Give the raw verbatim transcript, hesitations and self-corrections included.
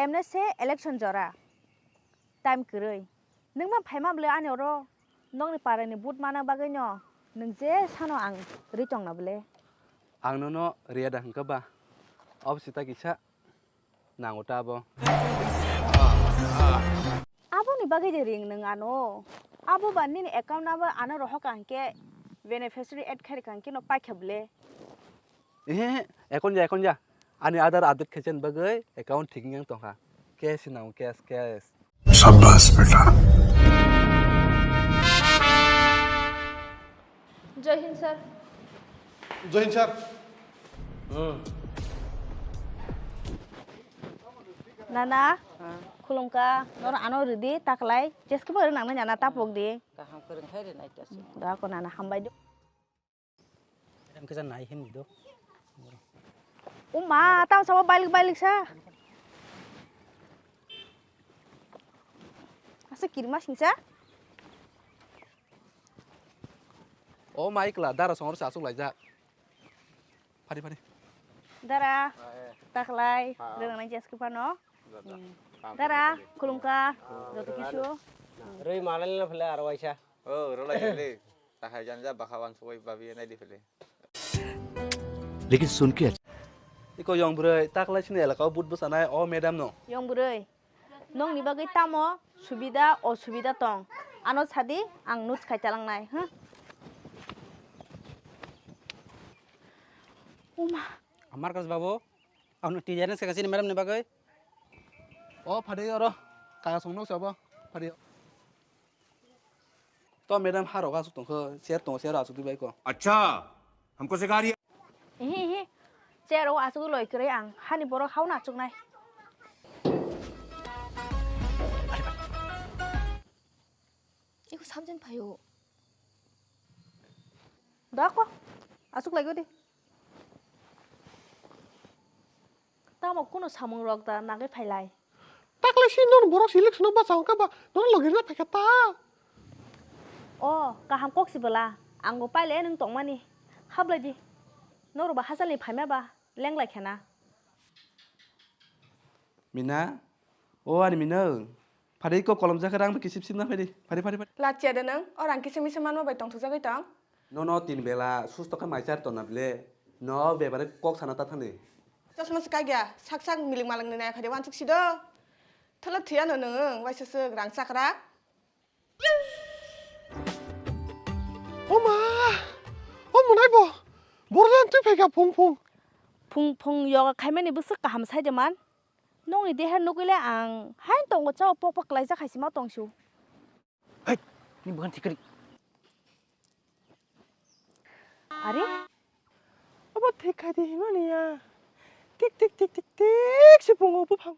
Emne se election jora. Time kwrwi. Nwng ma phaima bwle ani oro nokni parani vote mana bagwi no nwng je sano ang ri tongna bwle. Ang nono riya da hwnkha ba? Obo sita kisa nango ta abo. Aboni bagwi de ring nwng ano. Abo ba nini account number ano rohok ang khe beneficiary add khai rwkha ang khe no paikha bwle. Ehe, ekon ja, ekon ja. Ani Aadhaar update khaichan bagwi account thik wng tongkha. Cash nango, cash, cash. शाबाश बेटा। Jai Hind sir. Jai Hind sir. Nana, khulumkha, nor ano ridi taklai, jeske bo nang nana tapok di. Kaham kwrwng khai rinai ta se. Da ko nana hambai do. Em kisa nai hem do. Uma, tam sama balik balik sa. Asa kirma singsa. O Michael, dara songor sa asuk laijak. Phari phari. Dara, taklai, rwngnai jeske phano. Dara, khulumkha, joto kisu. Rwi malai na phale aro waisa. Oh, rwlai le. Tahai janja bakha wansugwi babi nai di phele. लेकिन सुन के Iko yong bwrwi, taklai sini elaka o but bwsanai o madam no. Yong bwrwi, nokni bagwi tamo subida osubida tong? Ano sadi, ang notes khai talangnai, ha? Uma. Marcus babu, ano T J N S ka sini madam ni bagwi. O phadi oro, kaya song nok sabo, phadi. To madam, haro asuk tongkho, chair tongo, chair asuk dibai ko. अच्छा, हमको सिखा रही है। Ehe, ehe. Chair o asuk loi kwrwi ang, hani borok hauna achuknai. Iko samjani phaio. Da ko, asuk laigo di. Tamo kuno samung rok da nagwi phailai. Taklai si non borok selection no bacha hwnkha ba non logi rina phaikha ta. O kaham kok si bwla, ang bo paile nwng tongmani. Hablai di. Norok ba hachal ni phaima ba lenglai khena. Mina, o ani Mina, phari ko kolom jakha rang kisip sip na phari, phari, phari, phari. Lachia de nwng, o rang kisip misa manma bai tongthok jagwi tong. Nono tin bela susto khe mai char tonna bile, no bebare kok sana ta thani. Chosma se kagya, sak sak miling malang ni nai phari wansuk sido. Thola thiya no nwng, waisa swk rang chakra. O ma, o mwnai bo, borjan twi phaikha phung phung. Phung phung yoga khaimani bwswk kaham sai de man. Nokni deher nugwile ang hain tongo chao pok pok klaijak hai sima tongsu. Hai, ni buhan thikri. Are? Abo thik khai di himani ya. Tik tik tik tik tik si pungo buphang.